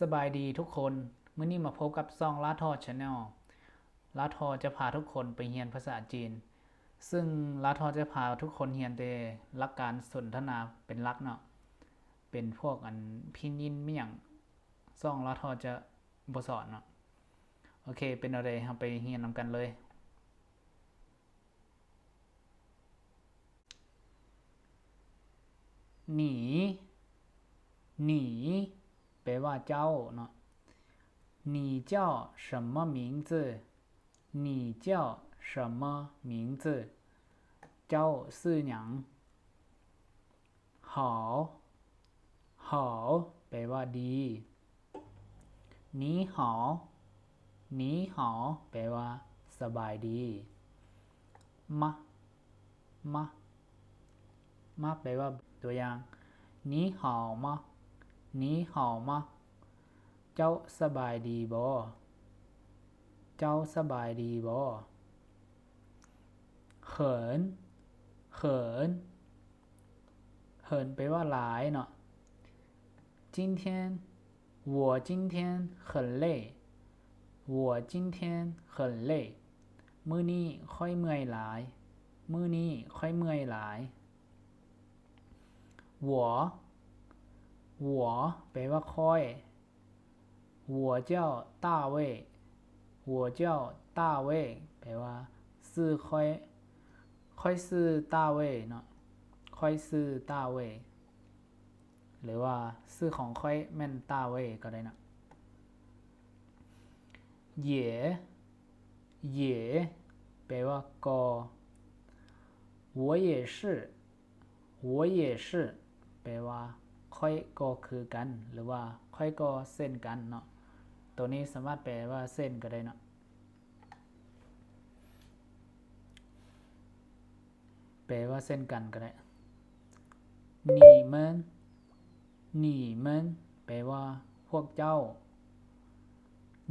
ສະບາຍດີທຸກຄົນ, ມື້ນີ້ມາພົບກັບຊ່ອງລາວທໍ່ Channel. ລາວທໍ່ຈະພາທຸກຄົນໄປຮຽນພາສາຈີນ, ຊຶ່ງລາວທໍ່ຈະພາທຸກຄົນຮຽນແຕ່ຫຼັກການສົນທະນາເປັນຫຼັກເນາະ, ເປັນພວກອັນພິນຍິນມີຫຍັງ ຊ່ອງລາວທໍ່ຈະບໍ່ສອນເນາະ. ໂອເຄ ເປັນແນວໃດ ເຮົາໄປຮຽນນຳກັນເລີຍ. 你, 你 ແປວ່າເຈົ້າເນາະ. 你叫什么名字? 你叫什么名字? ເຈົ້າຊື່ຫຍັງ? 好, 好 ແປວ່າດີ. 你好, 你好 ແປວ່າສະບາຍດີ. 吗, 吗, 吗 ແປວ່າ ຕົວຢ່າງ 你好吗? 你好吗? ເຈົ້າສະບາຍດີບໍ່? ເຈົ້າສະບາຍດີບໍ່? 很, 很, 很 ແປວ່າຫຼາຍເນາະ. 今天, 我今天很累. 我今天很累. ມື້ນີ້ຂ້ອຍເມື່ອຍຫຼາຍ. ມື້ນີ້ຂ້ອຍເມື່ອຍຫຼາຍ. 我, 我 ແປວ່າຂ້ອຍ. 我叫大卫. 我叫大卫 ແປວ່າຊື່ຂ້ອຍ. ຂ້ອຍຊື່ຕາເວີເນາະ. ຂ້ອຍຊື່ຕາເວີ ຫຼືວ່າຊື່ຂອງຂ້ອຍແມ່ນຕາເວີກໍໄດ້ເນາະ. 也, 也 ແປວ່າກໍ. 我也是. 我也是 ແປວ່າຂ້ອຍກໍຄືກັນ ຫຼືວ່າຂ້ອຍກໍເຊັ່ນກັນເນາະ. ໂຕນີ້ສາມາດແປວ່າເຊັ່ນກໍໄດ້ເນາະ, ແປວ່າເຊັ່ນກັນກໍໄດ້. 你们, 你们 ແປວ່າພວກເຈົ້າ.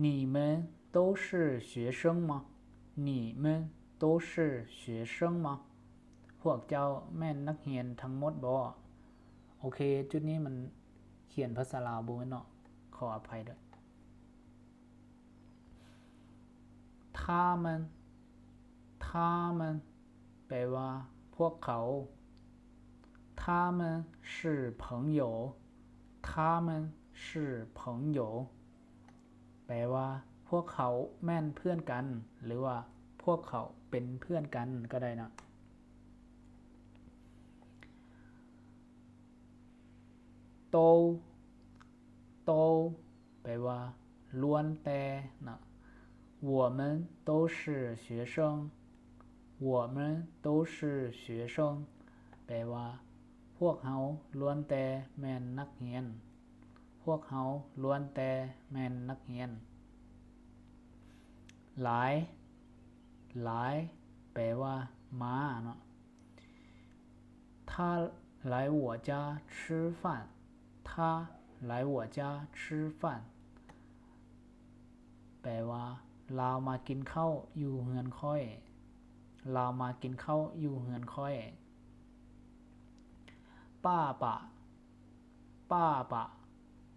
你们都是学生吗? 你们都是学生吗? ພວກເຈົ້າແມ່ນນັກຮຽນທັງໝົດບໍ່? ໂອເຄ ຈຸດນີ້ມັນຂຽນພາສາລາວບໍ່ແມ່ນເນາະ, ຂໍອະໄພເດີ້. 他们, 他们 ແປວ່າພວກເຂົາ. 他们是朋友. 他们是朋友 ແປວ່າພວກເຂົາແມ່ນເພື່ອນກັນ ຫຼືວ່າພວກເຂົາເປັນເພື່ອນກັນກໍໄດ້ເນາະ. 都, 都 ແປວ່າລ້ວນແຕ່ເນາະ. 我们都是学生. 我们都是学生 ແປວ່າພວກເຮົາລ້ວນແຕ່ແມ່ນນັກຮຽນ. ພວກເຮົາລ້ວນແຕ່ແມ່ນນັກຮຽນ. 来, 来 ແປວ່າມາເນາະ. 他来我家吃饭. 他来我家吃饭 ແປວ່າລາວມາກິນເຂົ້າຢູ່ເຮືອນຂ້ອຍ. ລາວມາກິນເຂົ້າຢູ່ເຮືອນຂ້ອຍ. 爸爸, 爸爸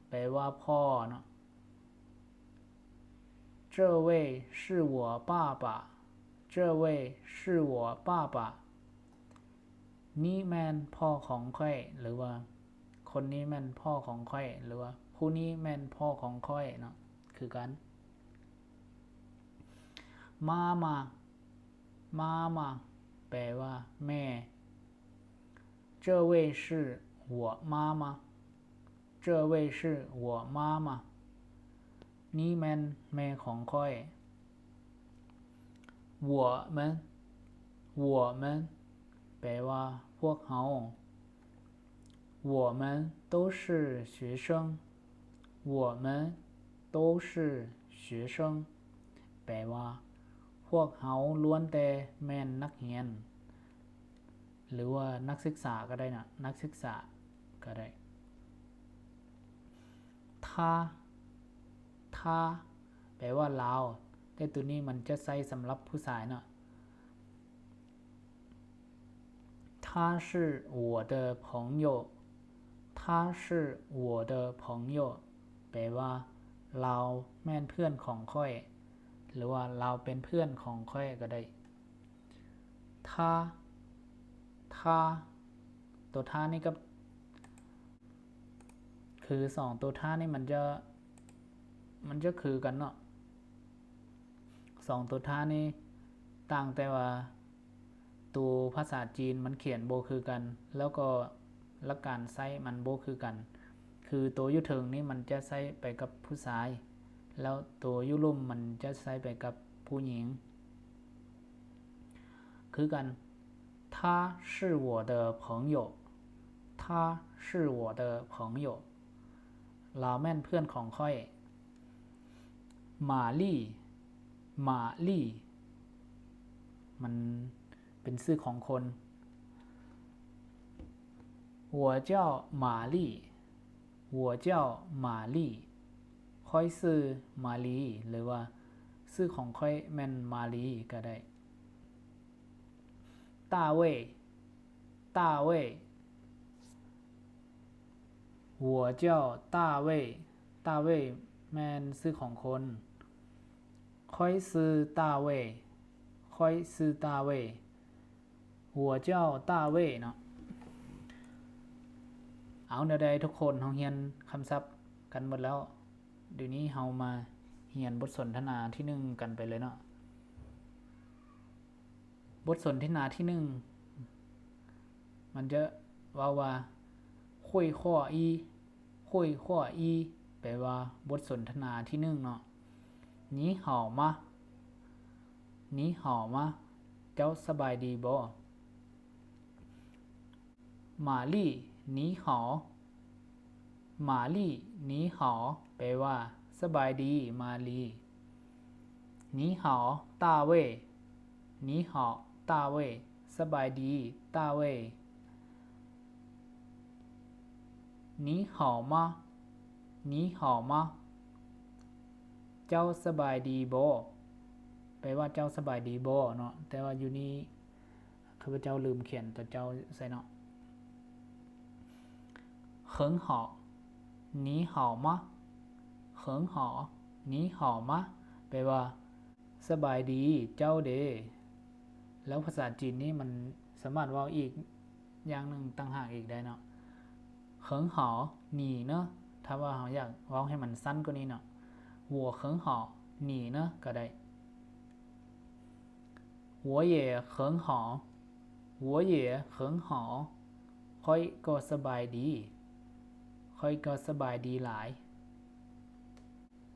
ແປວ່າພໍ່ເນາະ. 这位是我爸爸. 这位是我爸爸. ນີ້ແມ່ນພໍ່ຂອງຂ້ອຍ ຫຼືວ່າຄົນນີ້ແມ່ນພໍ່ຂອງຂ້ອຍ ຫຼືວ່າຜູ້ນີ້ແມ່ນພໍ່ຂອງຂ້ອຍເນາະ ຄືກັນ. 妈妈, 妈妈 ແປວ່າແມ່. 这位是我妈妈. 这位是我妈妈. ນີ້ແມ່ນແມ່ຂອງຂ້ອຍ. 我们, 我们 ແປວ່າພວກເຮົາ. 我们都是学生. 我们都是学生 ແປວ່າພວກເຮົາລ້ວນແຕ່ແມ່ນນັກຮຽນ ຫຼືວ່ານັກສຶກສາກໍໄດ້ນະ, ນັກສຶກສາກໍໄດ້. 他, 他 ແປວ່າລາວ, ແຕ່ໂຕນີ້ມັນຈະໃຊ້ສຳລັບຜູ້ຊາຍເນາະ. 他是我的朋友. 他是我的朋友. ແປວ່າ ລາວແມ່ນເພື່ອນຂອງຂ້ອຍ ຫຼືວ່າ ລາວເປັນເພື່ອນຂອງຂ້ອຍກໍໄດ້. 他 他 ຕົວ 他 ນີ້ກັບ ຄືສອງຕົວ 他 ນີ້ມັນຈະ ມັນຈະຄືກັນເນາະ. ສອງຕົວ 他 ນີ້ຕ່າງແຕ່ວ່າ ໂຕພາສາຈີນມັນຂຽນບໍ່ຄືກັນ ແລ້ວກໍຫຼັກການໃຊ້ມັນບໍ່ຄືກັນ. ຄືໂຕຢູ່ເທິງນີ້ມັນຈະໃຊ້ໄປກັບຜູ້ຊາຍ ແລ້ວໂຕຢູ່ລຸ່ມມັນຈະໃຊ້ໄປກັບຜູ້ຍິງຄືກັນ. 他是我的朋友 他是我的朋友 ລາວແມ່ນເພື່ອນຂອງຂ້ອຍ. 玛丽 玛丽 ມັນເປັນຊື່ຂອງຄົນ. 我叫玛丽 我叫玛丽 ຂ້ອຍຊື່ມາລີ ຫຼືວ່າ ຊື່ຂອງຂ້ອຍແມ່ນມາລີກໍໄດ້. 大卫 大卫 我叫大卫 大卫 ແມ່ນຊື່ຂອງຄົນ. ข้อยຊື່ 大卫 ຂ້ອຍຊື່ 大卫 我叫大卫 ເນາະ. ເອົາ ແນວໃດທຸກຄົນ ເຮົາຮຽນຄຳສັບກັນໝົດແລ້ວ. ດຽວນີ້ເຮົາມາຮຽນບົດສົນທະນາທີໜຶ່ງກັນໄປເລີຍເນາະ. ບົດສົນທະນາທີໜຶ່ງ ມັນຈະເວົ້າວ່າ 会话一 会话一 ແປວ່າ ບົດສົນທະນາທີໜຶ່ງເນາະ. 你好吗 你好吗 ເຈົ້າສະບາຍດີບໍ່? 玛丽 你好 玛丽 你好 ແປວ່າ ສະບາຍດີ ມາລີ. 你好 大卫 你好 大卫 ສະບາຍດີ ຕາເວຍ. 你好吗 你好吗 ເຈົ້າສະບາຍດີບໍ່? ແປວ່າ ເຈົ້າສະບາຍດີບໍ່ເນາະ, ແຕ່ວ່າຢູ່ນີ້ ຂ້າພະເຈົ້າລືມຂຽນຕົວເຈົ້າໃສ່ເນາະ. 很好 你好吗 很好 你好吗 ແປວ່າ ສະບາຍດີ ເຈົ້າເດ. ແລ້ວພາສາຈີນນີ້ມັນສາມາດເວົ້າອີກຢ່າງໜຶ່ງຕ່າງຫາກອີກໄດ້ເນາະ. 很好 你呢 ຖ້າວ່າເຮົາຢາກເວົ້າໃຫ້ມັນສັ້ນກວ່ານີ້ເນາະ, 我很好 你呢 ກໍໄດ້. 我也很好 我也很好 ຂ້ອຍກໍສະບາຍດີ ຂ້ອຍກໍສະບາຍດີຫຼາຍ.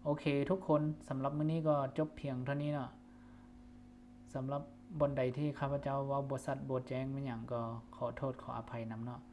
ໂອເຄທຸກຄົນ, ສຳລັບມື້ນີ້ກໍຈົບພຽງເທົ່ານີ້ເນາະ. ສຳລັບບ່ອນໃດທີ່ຂ້າພະເຈົ້າເວົ້າບໍ່ຊັດບໍ່ແຈ້ງແມ່ນຫຍັງ ກໍຂໍໂທດຂໍອະໄພນຳເນາະ.